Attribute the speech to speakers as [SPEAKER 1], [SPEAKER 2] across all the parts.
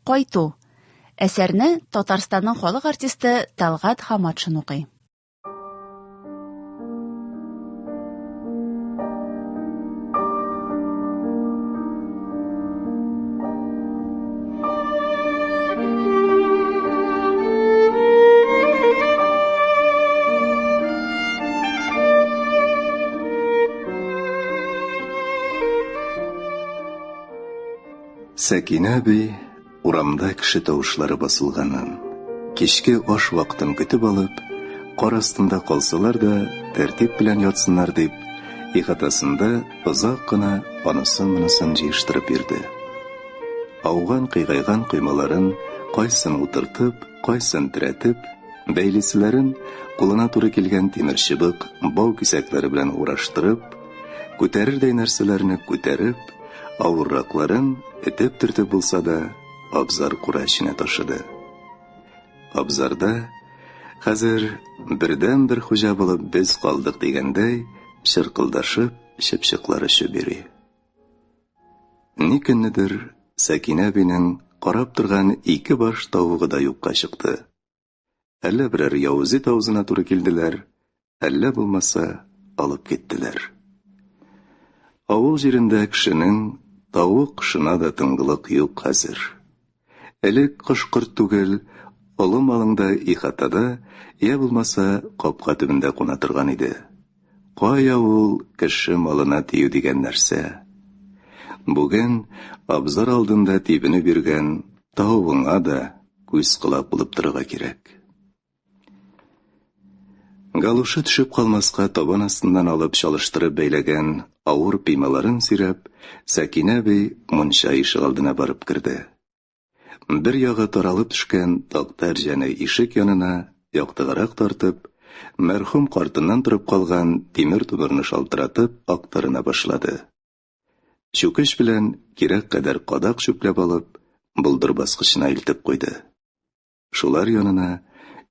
[SPEAKER 1] Кайту. Әсәрне Татарстанның халык артисты Талгат Хаматшин укый.
[SPEAKER 2] Сәкинә әби урамда кеше тавышлары басылганын, кичке аш вакытын көтеп алып, кар астында калсалар да, тәртип белән ятсыннар дип, ихатасында озак кына анысын-монысын җыештырып йөрде. Ауган, кыйгайган коймаларын кайсын утыртып, кайсын терәтеп, бәйлиселәрен кулына туры килгән тимерчыбык, бау кисәкләре белән ураштырып, күтәрердәй нәрсәләрне күтәреп, авырракларын этеп-төртеп булса да, абзар-кура эченә ташыды. Абзарда хәзер бердәнбер хуҗа булып без калдык дигәндәй, чыркылдашып чыпчыклар очып йөри. Ни көннедер Сәкинә әбинең карап торган ике баш тавыгы да юкка чыкты. Әллә берәр явыз ит авызына туры килделәр, әллә булмаса алып киттеләр. Авыл җирендә кешенең тавык кошына да тынгылык юк хәзер. Элек кош-корт түгел, олы малың да ихатада, я булмаса капка төбендә куна торган иде. Кая ул кеше малына тию дигән нәрсә? Бүген абзар алдында тибенеп йөргән тавыгыңа да күз-колак булып торырга кирәк. Галушы төшеп калмаска табан астыннан алып чалыштырып бәйләгән авыр пималарын сөйрәп, Сәкинә әби мунча ишегалдына барып керде. Бер ягы таралып төшкән такта әрҗәне ишек янына яктыгарак тартып, мәрхүм картыннан торып калган тимер-томырны шалтыратып актарына башлады. Чүкеч белән кирәк кадәр кадак чүпләп алып, болдыр баскычына илтеп куйды. Шулар янына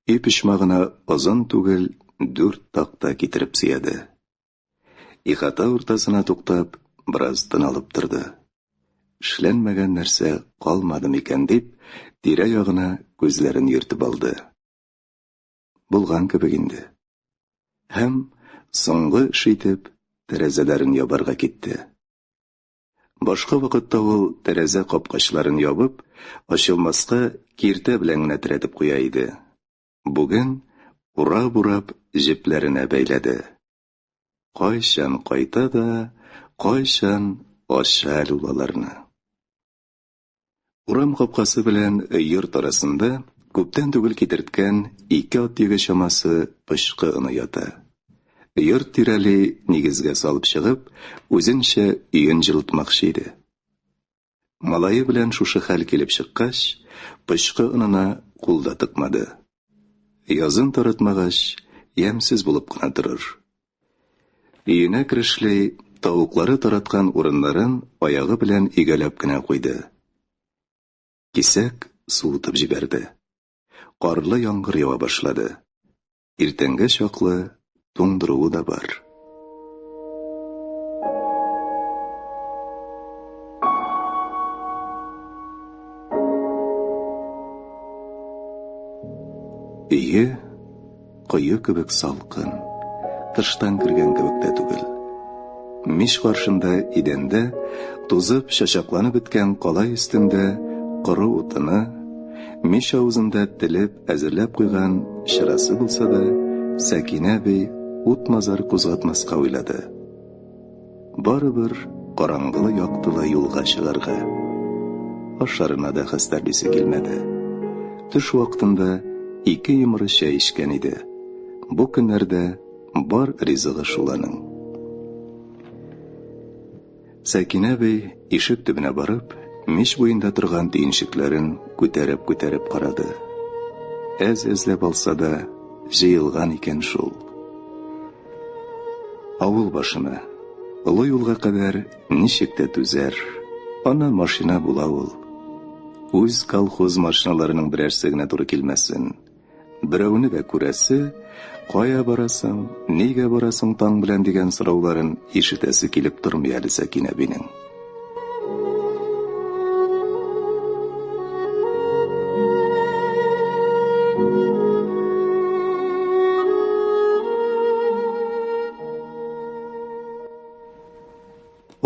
[SPEAKER 2] өй почмагына озын түгел дүрт такта китереп сөяде. Ихата уртасына туктап, бераз тын алып торды. Эшләнмәгән нәрсә калмады микән дип, тирә-ягына күзләрен йөртеп алды. Булган кебек инде. Һәм соңгы эш итеп тәрәзәләрен ябарга китте. Башка вакытта ул тәрәзә капкачларын ябып, ачылмаска киртә белән генә терәтеп куя иде. Бүген урап-урап җепләренә бәйләде. Кайчан кайта да, кайчан ача әле ул аларны. Урам капкасы белән йорт арасында күптән түгел китерткән ике ат йөге чамасы пычкы оны ята. Йорт тирәли нигезгә салып чыгып, үзенчә өен җылытмакчы иде. Малае белән шушы хәл килеп чыккач, пычкы онына кул да тыкмады. Язын таратмагач, ямьсез булып кына торыр. Өенә керешли, тавыклары тараткан урыннарын аягы белән игәләп кенә куйды. Кисәк суытып җибәрде. Карлы яңгыр ява башлады. Иртәнгә чаклы туңдыруы да бар. Өе Кое кебек салкын, тыштан кергән кебек тә түгел. Мич каршында идәндә тузып, чачакланып беткән калай өстендә коры утыны, мич авызында телеп әзерләп куйган чырасы булса да, Сәкинә әби ут-мазар кузгатмаска уйлады. Барыбер караңгылы-яктылы юлга чыгарга. Ашарына да хәстәрлисе килмәде. Төш вакытында ике йомры чәй эчкән иде. Бу көннәрдә бар ризыгы шул аның. Сәкинә әби ишек төбенә барып, мич буенда торган төенчекләрен күтәреп-күтәреп карады. Әз-әзләп алса да, җыелган икән шул. Авыл башына, олы юлга кадәр ничек тә түзәр. Ана машина була ул. Үз колхоз машиналарының берәрсе генә туры килмәсен. Берәүне дә күрәсе, кая барасың, нигә барасың таң белән дигән сорауларын ишетәсе килеп тормый әле Сәкинә әбинең.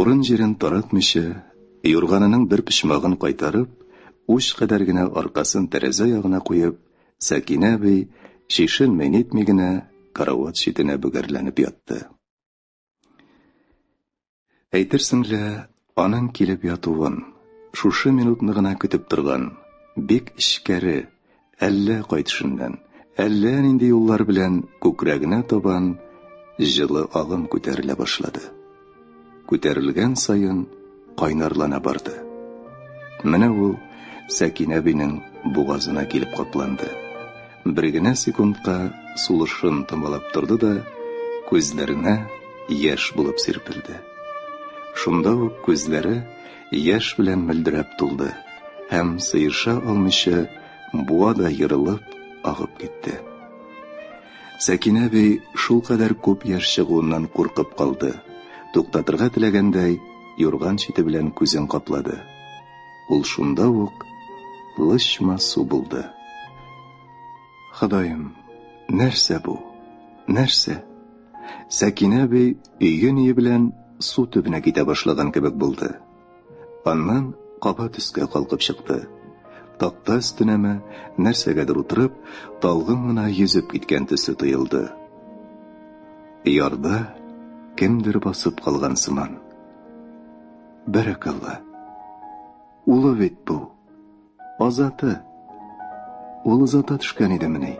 [SPEAKER 2] Урын-җирен таратмыйча, юрганының бер почмагын кайтарып, уч кадәр генә аркасын тәрәзә ягына куеп, Сәкинә әби чишенми-нитми генә карават читенә бөгәрләнеп ятты. Әйтерсең лә, аның килеп ятуын, шушы минутны гына көтеп торган, бик эчкәре, әллә кайтышыннан, әллә нинди юллар белән күкрәгенә табан җылы агым күтәрелә башлады. Күтәрелгән саен кайнарлана барды. Менә ул Сәкинә әбинең бугазына килеп капланды. Бер генә секундка сулышын томалап торды да, күзләренә яшь булып сирпелде. Шунда ук күзләре яшь белән мөлдерәп тулды һәм сыеша алмыйча буа да ерылып агып китте. Сәкинә әби шулкадәр күп яшь чыгуыннан куркып калды. Туктатырга теләгәндәй, юрган чите белән күзен каплады. Ул шунда ук лычма су булды. Ходаем, нәрсә бу? Нәрсә? Сәкинә әби өе-ние белән су төбенә китә башлаган кебек булды. Аннан кабат өскә калкып чыкты. Такта өстенәме, нәрсәгәдер утырып, талгын гына йөзеп киткән төсле тоелды. Ярда кемдер басып калган сыман. Бәрәкалла. Улы бит бу. Азаты. Ул озата төшкән идемени?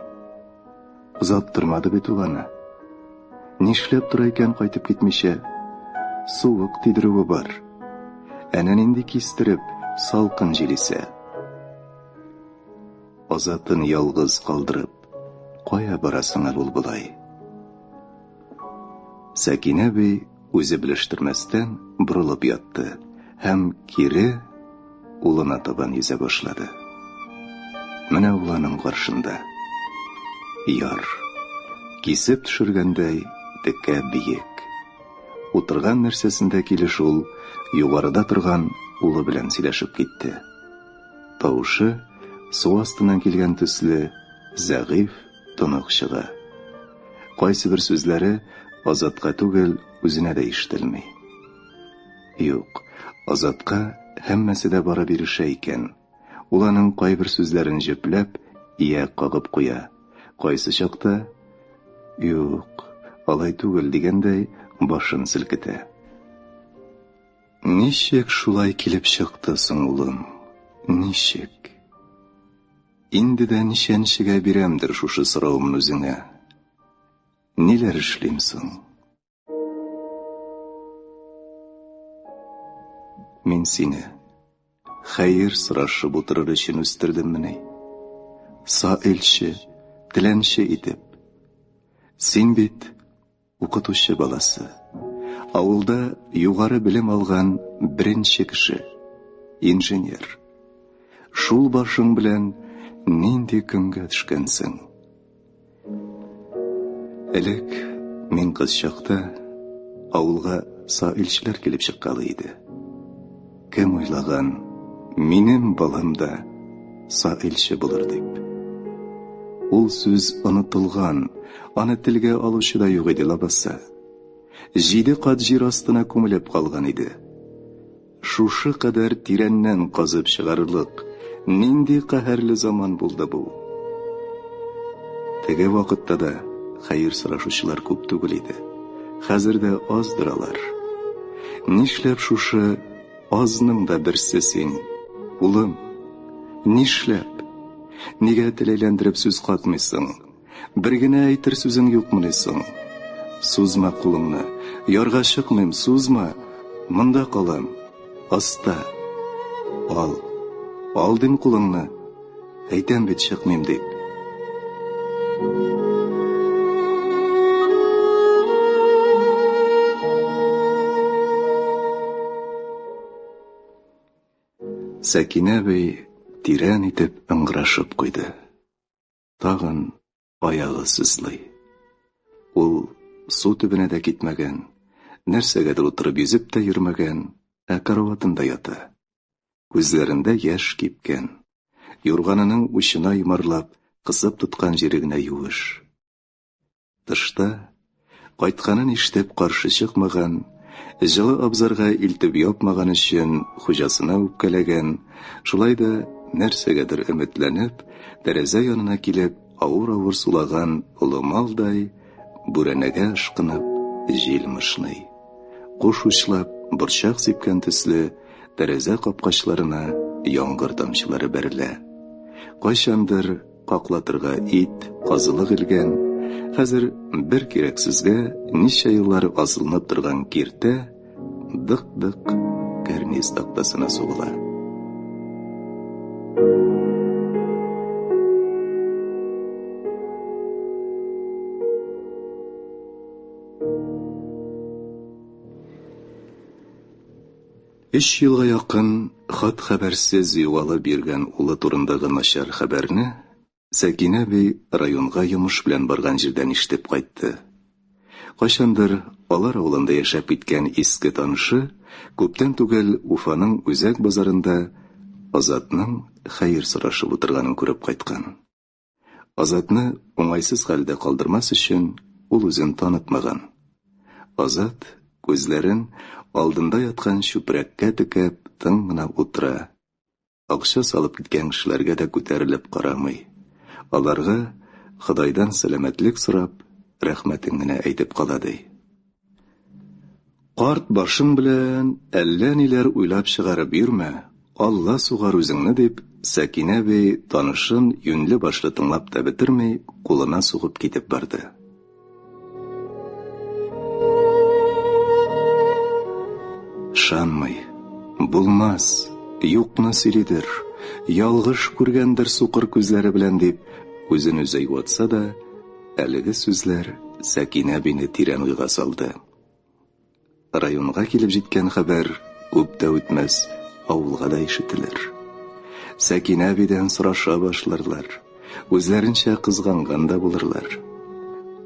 [SPEAKER 2] Озаттырмады бит ул аны. Нишләп тора икән кайтып китмичә? Суык тидерүе бар. Әнә нинди кистереп, салкын җил исә. Азатын ялгыз калдырып, кая барасың әле ул болай? Сәкинә би үзе белештермәстән борылып ятты һәм кире улына табан йөзә башлады. Менә ул аның каршында. Яр. Кисеп төшергәндәй текә биек. Утырган нәрсәсендә килеш ул югарыда торган улы белән сөйләшеп китте. Тавышы су астыннан килгән төсле зәгыйфь, тонык чыга. Кайсыбер сүзләре Азатка түгел, үзенә дә ишетелми. Юк, Азатка һәммәсе дә барып ирешә икән. Ул аның кайбер сүзләрен җөпләп, ияк кагып куя. Кайсы чакта, юк, алай түгел дигәндәй, башын селкетә. Ничек шулай килеп чыкты соң, улым? Ничек? Инде дә ничәнчегә бирәмдер шушы соравымны үзеңә. Ниләр эшлим соң? Мин сине хәер сорашып утырыр өчен үстердеммени? Саилче, теләнче итеп. Син бит укытучы баласы. Авылда югары белем алган беренче кеше, инженер. Шул башың белән нинди көнгә төшкәнсең? Элек мин кыз чакта авылга саилчеләр килеп чыккалый иде. Кем уйлаган, минем балам да саилче булыр дип. Ул сүз онытылган, аны телгә алучы да юк иде лабаса. Җиде кат җир астына күмелеп калган иде. Шушы кадәр тирәннән казып чыгарырлык нинди каһәрле заман булды бу? Теге вакытта да хәер сорашучылар күп түгел иде. Хәзер дә аздыр алар. Нишләп шушы азның да берсе син, улым? Нишләп? Нигә тел әйләндереп сүз катмыйсың? Бер генә әйтер сүзең юкмыни соң? Сузма кулыңны. Ярга чыкмыйм, сузма. Монда калам. Аста. Ал. Ал дим кулыңны. Әйтәм бит чыкмыйм дип. Сәкинә әби тирән итеп ыңгырашып куйды. Тагын аягы сызлый. Ул су төбенә дә китмәгән, нәрсәгәдер утырып йөзеп тә йөрмәгән, ә караватында ята. Күзләрендә яшь кипкән. Юрганының учына йомарлап, кысып тоткан җире генә юеш. Тышта, кайтканын ишетеп каршы чыкмаган, Җылы абзарга илтеп япмаган өчен хуҗасына үпкәләгән, шулай да нәрсәгәдер өметләнеп, тәрәзә янына килеп, авыр-авыр сулаган олы малдай, бүрәнәгә ышкынып, җил мышный. Куш учлап, борчак сипкән төсле, тәрәзә капкачларына яңгыр тамчылары бәрелә. Кайчандыр каклатырга ит, казылык элгән, хәзер бер кирәксезгә ничә еллар асылынып торган киртә дык-дык кәрниз тактасына сугыла. Өч елга якын хат-хәбәрсез югалып йөргән улы турындагы начар хәбәрне Сәкинә әби районга йомыш белән барган җирдән ишетеп кайтты. Кайчандыр алар авылында яшәп киткән иске танышы күптән түгел Уфаның үзәк базарында Азатның хәер сорашып утырганын күреп кайткан. Азатны уңайсыз хәлдә калдырмас өчен ул үзен танытмаган. Азат күзләрен алдында яткан чүпрәккә текәп тын гына утыра. Акча салып киткән кешеләргә дә күтәрелеп карамый. Аларга Ходайдан сәламәтлек сорап, рәхмәтен генә әйтеп кала ди. Карт башың белән әллә ниләр уйлап чыгарып йөрмә, Алла сугар үзеңне, дип, Сәкинә әби танышын юньле-башлы тыңлап та бетерми, кулына сугып китеп барды. Ышанмый. Булмас. Юкны сөйлидер. Ялгыш күргәндер сукыр күзләре белән дип, үзен үзе юатса да, әлеге сүзләр Сәкинә әбине тирән уйга салды. Районга килеп җиткән хәбәр күп тә үтмәс, авылга да ишетелер. Сәкинә әбидән сораша башларлар, үзләренчә кызганган да булырлар.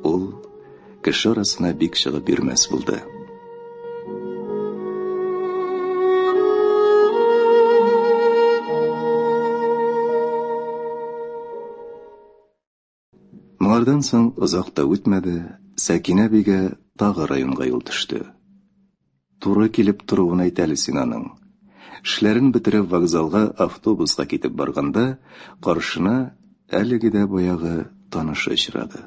[SPEAKER 2] Ул кеше арасына бик чыгып йөрмәс булды. Моңардан соң озак та үтмәде, Сәкинә бигә тагы районга юл төште. Туры килеп торуын әйт әле син аның. Эшләрен бетереп вокзалга автобуска китеп барганда, каршына әлеге дә баягы танышы очрады.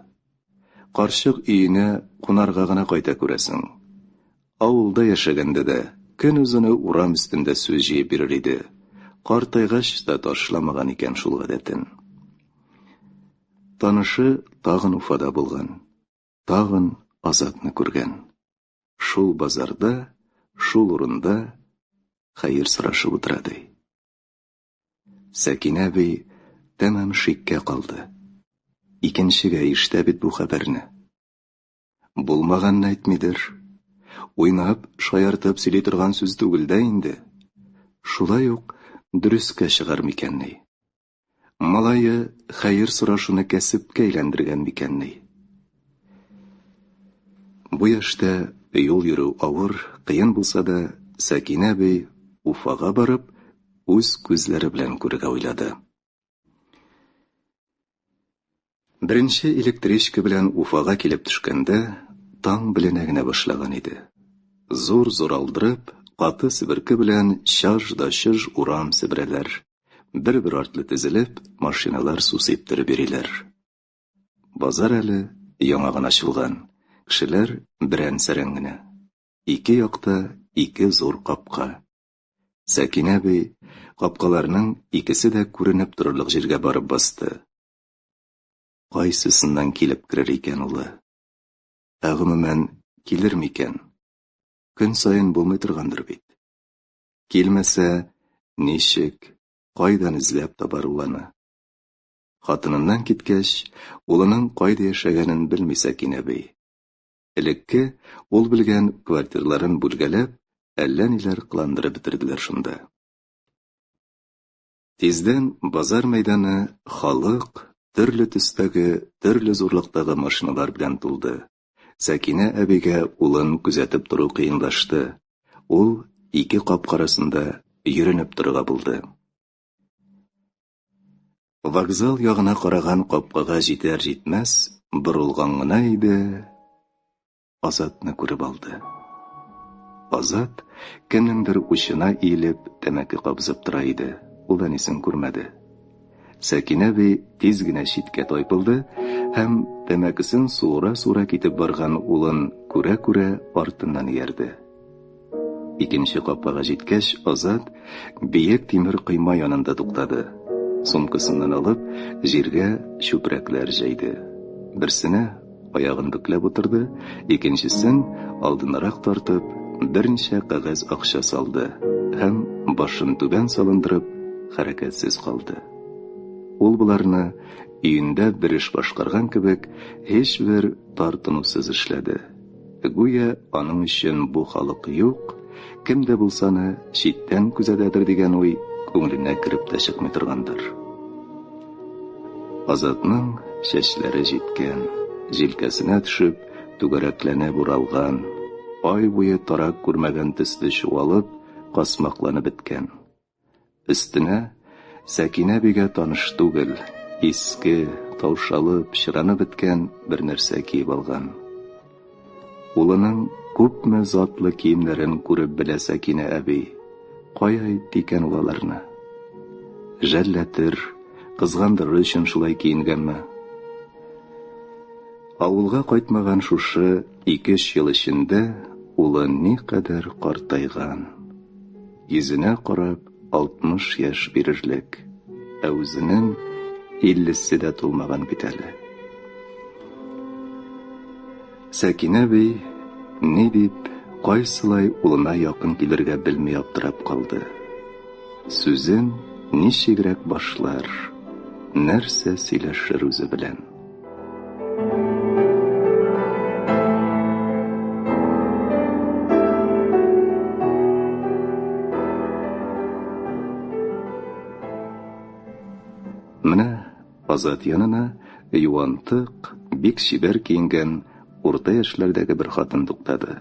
[SPEAKER 2] Карчык өенә кунарга гына кайта күрәсең. Авылда яшәгәндә дә көн озыны урам өстендә сүз җыеп йөрер иде. Картайгач та ташламаган икән шул гадәтен. Танышы тагын Уфада булган. Тагын Азатны күргән. Шул базарда, шул урында хәер сорашып утыра ди. Сәкинә әби тәмам шиккә калды. Икенчегә ишетә бит бу хәбәрне. Булмаганны әйтмидер. Уйнап, шаяртып сөйли торган сүз түгел дә инде. Шулай ук дөрескә чыгар микәнни? Малае хәер сорашуны кәсепкә әйләндергән микәнни? Бу яшьтә юл йөрү авыр, кыен булса да, Сәкинә әби Уфага барып, үз күзләре белән күрергә уйлады. Беренче электричка белән Уфага килеп төшкәндә, таң беленә генә башлаган иде. Зур-зур алдырып, каты себерке белән чаж да чыж урам себерәләр. Бер-бер артлы тезелеп, машиналар су сиптереп йөриләр. Базар әле яңа гына ачылган, кешеләр берән-сәрән генә. Ике якта ике зур капка. Сәкинә әби капкаларның икесе дә күренеп торырлык җиргә барып басты. Кайсысыннан килеп керер икән улы? Ә гомумән, килер микән? Көн саен булмый торгандыр бит. Килмәсә, ничек, кайдан эзләп табар ул аны? Хатыныннан киткәч, улының кайда яшәгәнен белми Сәкинә әби. Элекке ул белгән квартирларын бүлгәләп, әллә ниләр кыландырып бетерделәр шунда. Тиздән базар мәйданы халык, төрле төстәге, төрле зурлыктагы машиналар белән тулды. Сәкинә әбигә улын күзәтеп тору кыенлашты. Ул ике капка арасында йөренеп торырга булды. Вокзал ягына караган капкага җитәр-җитмәс борылган гына иде, Азатны күреп алды. Азат, кемнеңдер учына иелеп, тәмәке кабызып тора иде. Ул әнисен күрмәде. Сәкинә әби тиз генә читкә тайпылды һәм тәмәкесен суыра-суыра китеп барган улын күрә-күрә артыннан иярде. Икенче капкага җиткәч, Азат биек тимер койма янында туктады. Сумкасыннан алып, җиргә чүпрәкләр җәйде. Берсенә аягын бөкләп утырды, икенчесен алдынарак тартып, берничә кәгазь акча салды һәм башын түбән салындырып, хәрәкәтсез калды. Ул боларны өендә бер эш башкарган кебек, һичбер тартынусыз эшләде. Гүя аның өчен бу халык юк, кем дә булса аны читтән күзәтәдер дигән уй күңеленә кереп тә чыкмый торгандыр. Азатның чәчләре җиткән, җилкәсенә төшеп, түгәрәкләнеп уралган, ай буе тарак күрмәгән төсле чуалып, касмакланып беткән. Өстенә Сәкинә бигә таныш түгел, иске, таушалып, чыранып беткән бер нәрсә киеп алган. Улының күпме затлы киемнәрен күреп белә Сәкинә әби. Кая итте икән ул аларны? Жәлләтер, кызгандырыр өчен шулай киенгәнме? Авылга кайтмаган шушы ике-өч ел эчендә улы никадәр картайган. Йөзенә карап, 60 яшь бирерлек, ә үзенең иллесе дә тулмаган бит әле. Сәкинә әби ни дип, кайсылай улына якын килергә белми аптырап калды. Сүзен ничегрәк башлар, нәрсә сөйләшер үзе белән? Менә Азат янына юантык, бик чибәр киенгән урта яшьләрдәге бер хатын туктады.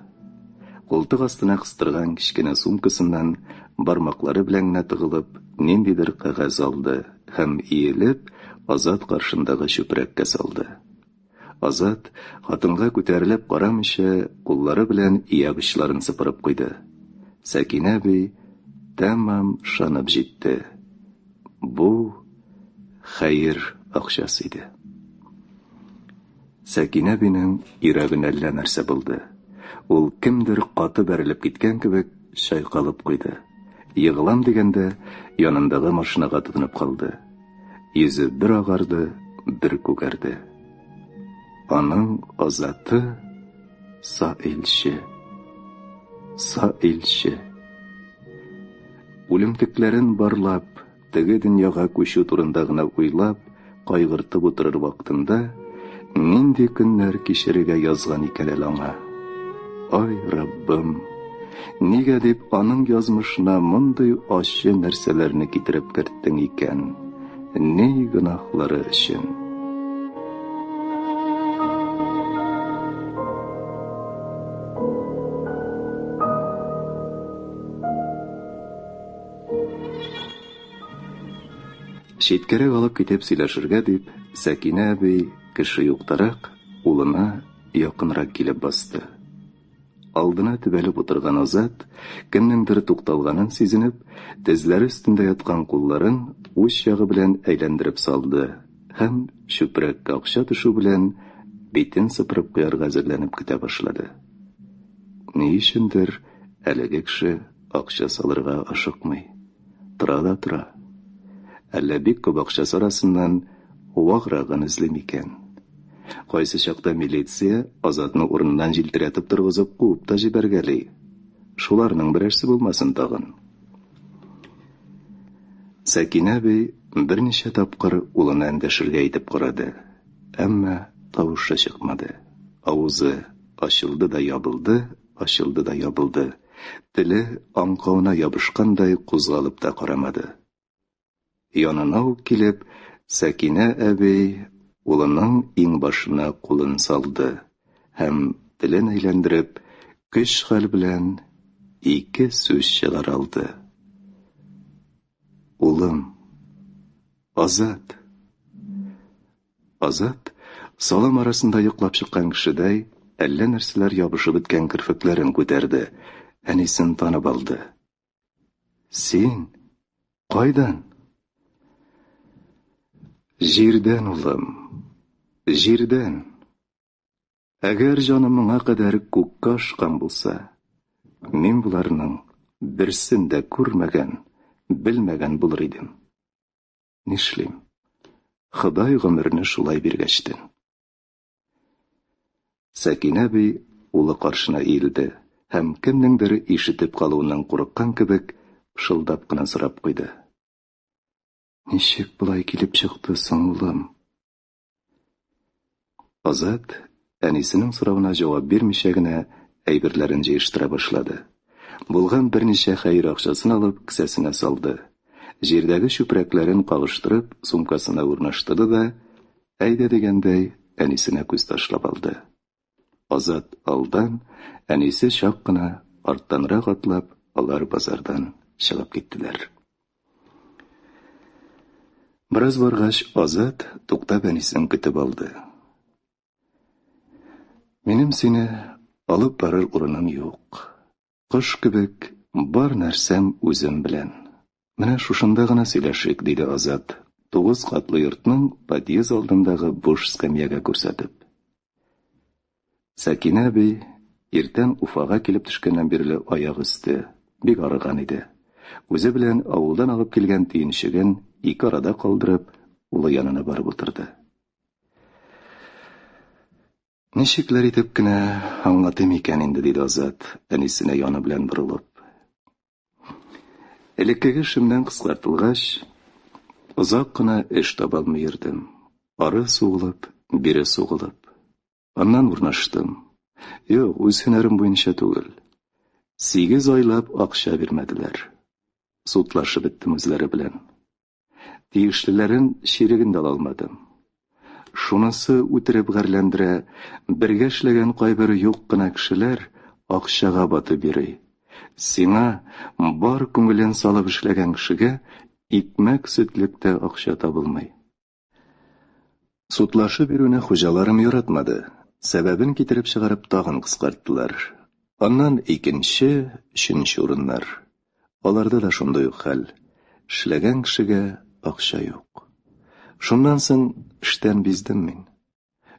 [SPEAKER 2] Култык астына кыстырган кечкенә сумкасыннан бармаклары белән генә тыгылып, ниндидер кәгазь алды һәм иелеп, Азат каршындагы чүпрәккә салды. Азат, хатынга күтәрелеп карамыйча, куллары белән ияк очларын сыпырып куйды. Сәкинә әби тәмам ышанып җитте. Бу хәер акчасы иде. Сәкинә әбинең йөрәгенә әллә нәрсә булды. Ул кемдер каты бәрелеп киткән кебек чайкалып куйды. Егылам дигәндә, янындагы машинага тотынып калды. Йөзе бер агарды, бер күгәрде. Аның Азаты Саилче. Саилче. Үлемтекләрен барлап, Теге дөньяга күчү турында гына уйлап, кайгыртып утырыр вакытында, нинди көннәр кичерергә язган икән әле аңа? Ай, Раббым! Нигә дип аның язмышына мондый ачы нәрсәләрне китереп керттең икән? Ни гөнаһлары өчен? Читкәрәк алып китеп сөйләшергә дип, Сәкинә әби кеше юктарак, улына якынрак килеп басты. Алдына төбәлеп утырган Азат, кемнеңдер тукталганын сизенеп, тезләре өстендә яткан кулларын уч ягы белән әйләндереп салды һәм чүпрәккә акча төшү белән битен сыпырып куярга әзерләнеп көтә башлады. Ни өчендер әлеге кеше акча салырга ашыкмый. Тора да тора. Әллә бик күп акчасы арасыннан ваграгын эзли микән? Кайсы чакта милиция Азатны урыныннан җилтерәтеп торгызып куып та җибәргәли. Шуларның берәрсе булмасын тагын. Сәкинә әби берничә тапкыр улына эндәшергә итеп карады, әмма тавышы чыкмады. Авызы ачылды да ябылды, ачылды да ябылды. Теле аңкавына ябышкандай кузгалып та карамады. Янына ук килеп, Сәкинә әби улының иңбашына кулын салды һәм телен әйләндереп, көч-хәл белән ике сүз чыгара алды. Улым, Азат! Азат, салам арасында йоклап чыккан кешедәй, әллә нәрсәләр ябышып беткән керфекләрен күтәрде әнисен танып алды. Син кайдан? Җирдән, улым, җирдән. Әгәр җаным моңа кадәр күккә ашкан булса, мин боларның берсен дә күрмәгән, белмәгән булыр идем. Нишлим? Ходай гомерне шулай биргәчтен. Сәкинә әби улы каршына иелде һәм кемнеңдер ишетеп калуыннан курыккан кебек пышылдап кына сорап куйды. Ничек болай килеп чыкты соң, улым? Азат әнисенең соравына җавап бирмичә генә әйберләрен җыештыра башлады. Булган берничә хәер акчасын алып кесәсенә салды. Җирдәге чүпрәкләрен кагыштырып сумкасына урнаштырды да, әйдә дигәндәй, әнисенә күз ташлап алды. Азат алдан, әнисе чак кына арттанрак атлап, алар базардан чыгып киттеләр. Бераз баргач, Азат туктап әнисен көтеп алды. Минем сине алып барыр урыным юк. Кош кебек бар нәрсәм үзем белән. Менә шушында гына сөйләшик, диде Азат, тугыз катлы йортның подъезд алдындагы буш скамьягә күрсәтеп. Сәкинә әби иртән Уфага килеп төшкәннән бирле аяк өсте, бик арыган иде. Үзе белән авылдан алып килгән төенчеген ике арада калдырып, улы янына барып утырды. Ничекләр итеп кенә аңлатыйм икән инде, диде Азат, әнисенә яны белән борылып. Элеккеге эшемнән кыскартылгач, озак кына эш таба алмый йөрдем. Ары сугылып, бире сугылып. Аннан урнаштым. Юк, үз һөнәрем буенча түгел. Сигез айлап акча бирмәделәр. Судлашып беттем үзләре белән. Тиешлеләрен чиреген дә ала алмадым. Шунысы үтереп гарьләндерә, бергә эшләгән кайбер юк кына кешеләр акчага батып йөри. Сиңа, бар күңелен салып эшләгән кешегә, икмәк-сөтлек тә акча табылмый. Судлашып йөрүне хуҗаларым яратмады. Сәбәбен китереп чыгарып тагын кыскарттылар. Аннан икенче, өченче урыннар. Аларда да шундый ук хәл. Эшләгән кешегә акча юк. Шуннан соң эштән биздем мин.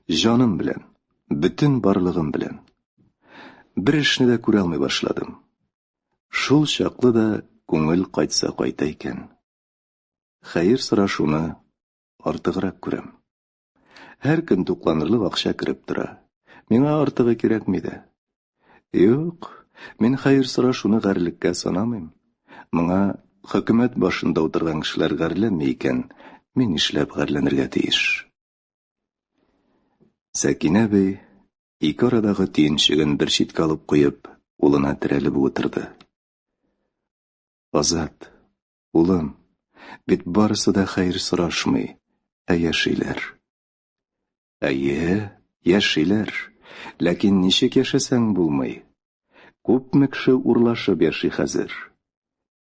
[SPEAKER 2] Җаным белән, бөтен барлыгым белән. Бер эшне дә күрә алмый башладым. Шул чаклы да күңел кайтса кайта икән. Хәер сорашуны артыграк күрәм. Һәр көн тукланырлык акча кереп тора. Миңа артыгы кирәкми дә. Юк, мин хәер сорашуны гарьлеккә санамыйм. Моңа хөкүмәт башында утырган кешеләр гарьләнми икән, мин нишләп гарьләнергә тиеш? Сәкинә әби ике арадагы төенчеген бер читкә алып куеп, улына терәлеп утырды. Азат, улым, бит барысы да хәер сорашмый, ә яшиләр. Әйе, яшиләр, ләкин ничек яшәсәң булмый. Күпме кеше урлашып яши хәзер.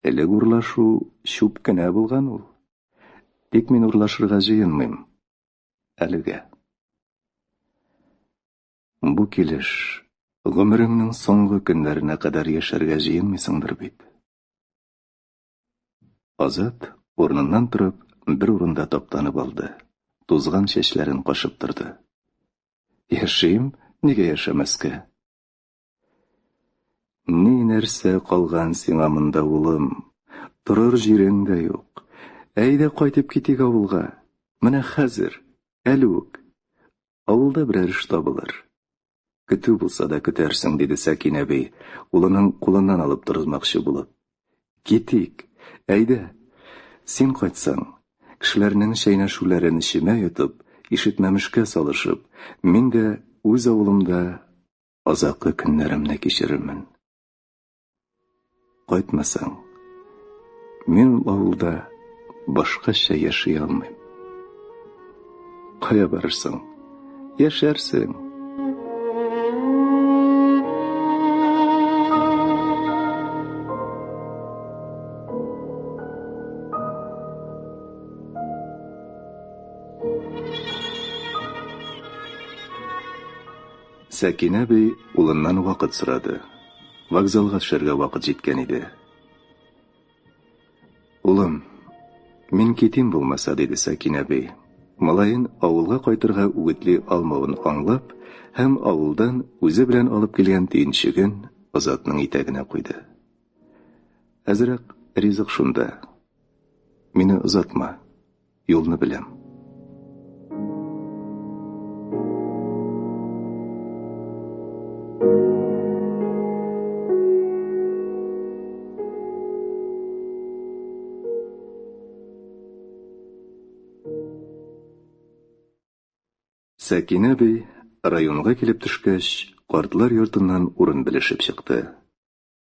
[SPEAKER 2] Элек урлашу чүп кенә булган ул. Тик мин урлашырга җыенмыйм. Әлегә. Бу килеш гомереңнең соңгы көннәренә кадәр яшәргә җыенмыйсыңдыр бит. Азат урыныннан торып, бер урында таптанып алды. Тузган чәчләрен кашып торды. Яшим, нигә яшәмәскә? Ни нәрсә калган сиңа монда, улым? Торыр җирең дә юк. Әйдә кайтып китик авылга. Менә хәзер, әле үк. Авылда берәр эш табылыр. Көтү булса да көтәрсең, диде Сәкинә әби, улының кулыннан алып торгызмакчы булып. Китик, әйдә. Син кайтсаң, кешеләрнең чәйнәшүләрен эчемә йотып, ишетмәмешкә салышып, мин дә үз авылымда азаккы көннәремне кичерермен. Кайтмасаң, мин ул авылда башкача яши алмыйм. Кая барырсың? Яшәрсең. Сәкинә әби улыннан вакыт сорады. Вокзалга төшәргә вакыт җиткән иде. Улым, мин китим булмаса, диде Сәкинә әби. Малаен авылга кайтырга үгетли алмавын аңлап һәм авылдан үзе белән алып килгән төенчеген Азатның итәгенә куйды. Әзрәк ризык шунда. Мине озатма. Юлны беләм. Сәкинә әби районга килеп төшкәч, картлар йортыннан урын белешеп чыкты.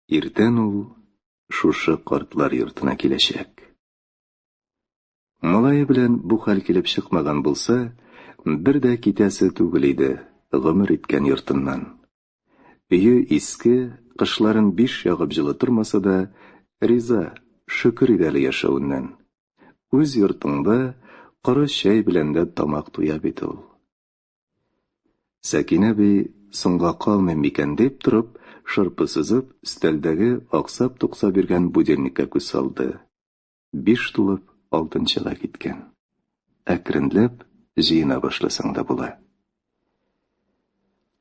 [SPEAKER 2] Иртән ул шушы картлар йортына киләчәк. Малае белән бу хәл килеп чыкмаган булса, бер дә китәсе түгел иде гомер иткән йортыннан. Өе иске, кышларын биш ягып җылытырмаса да, риза, шөкер иде әле яшәвеннән. Үз йортыңда коры чәй белән дә тамак туя бит ул. Сәкинә әби соңга калмыйм микән дип торып, шырпы сызып, өстәлдәге аксап-туксап йөргән будильникка күз салды. Биш тулып, алтынчыга киткән. Әкренләп җыена башласаң да була.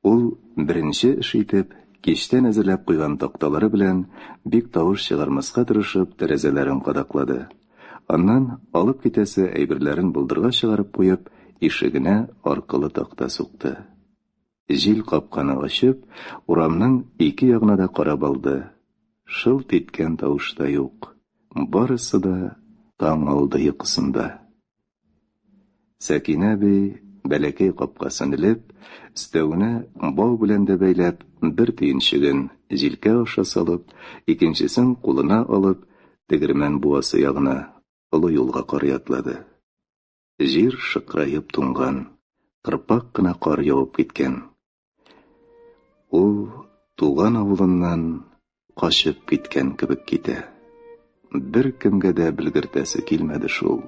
[SPEAKER 2] Ул беренче эш итеп, кичтән әзерләп куйган такталары белән, бик тавыш чыгармаска тырышып, тәрәзәләрен кадаклады. Аннан, алып китәсе әйберләрен болдырга чыгарып куеп, ишегенә аркылы такта сукты. Җил капканы ачып, урамның ике ягына да карап алды. Шылт иткән тавыш та юк. Барысы да таң алды йокысында. Сәкинә әби бәләкәй капкасын элеп, өстәвенә бау белән дә бәйләп, бер төенчеген җилкә аша салып, икенчесен кулына алып, тегермән буасы ягына, олы юлга карый атлады. Җир шыкраеп туңган, кырпак кына кар явып киткән. Ул туган авылыннан качып киткән кебек китә. Беркемгә дә белгертәсе килмәде шул.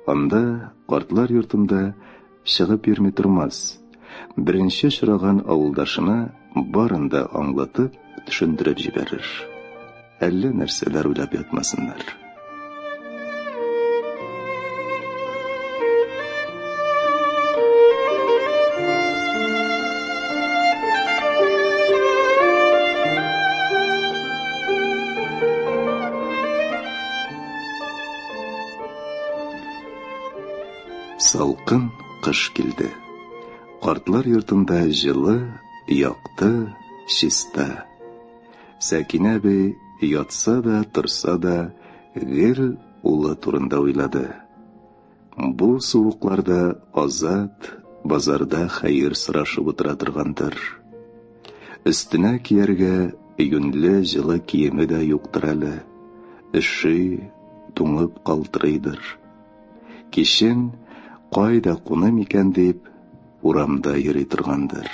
[SPEAKER 2] Анда, картлар йортында, чыгып йөрми тормас. Беренче очраган авылдашына барын да аңлатып, төшендереп җибәрер. Әллә нәрсәләр уйлап ятмасыннар. Салкын кыш килде. Картлар йортында җылы, якты, чиста. Сәкинә әби ятса да, торса да, гел улы турында уйлады. Бу суыкларда Азат базарда хәер сорашып утыра торгандыр. Өстенә кияргә юньле җылы киеме дә юктыр әле. Өши, туңып калтырыйдыр. Кичен кайда куным икән дип, урамда йөри торгандыр.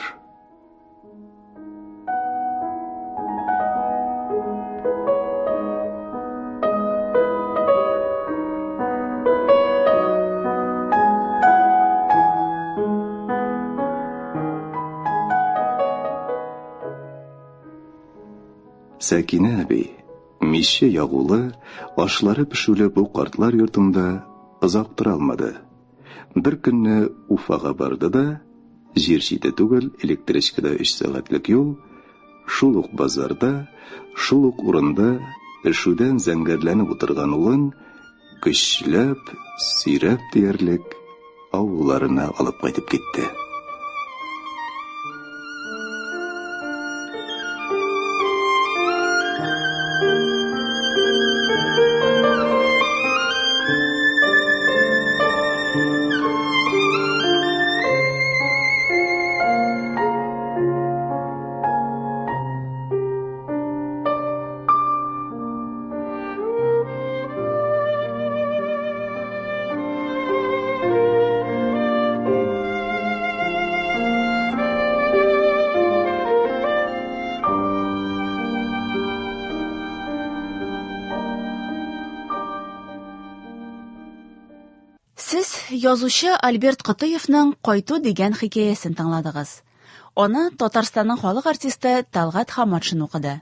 [SPEAKER 2] Сәкинә әби, миче ягулы, ашлары пешүле бу картлар йортында озак тора алмады. Бер көнне Уфага барды да, җир чите түгел, электричкада өч сәгатьлек юл, шул ук базарда, шул ук урында өшүдән зәңгәрләнеп утырган улын көчләп, сөйрәп диярлек авылларына алып кайтып китте.
[SPEAKER 1] Сез язучы Альберт Котыевның Кайту дигән хикәясен тыңладыгыз. Аны Татарстанның халык артисты Талгат Хаматшин укыды.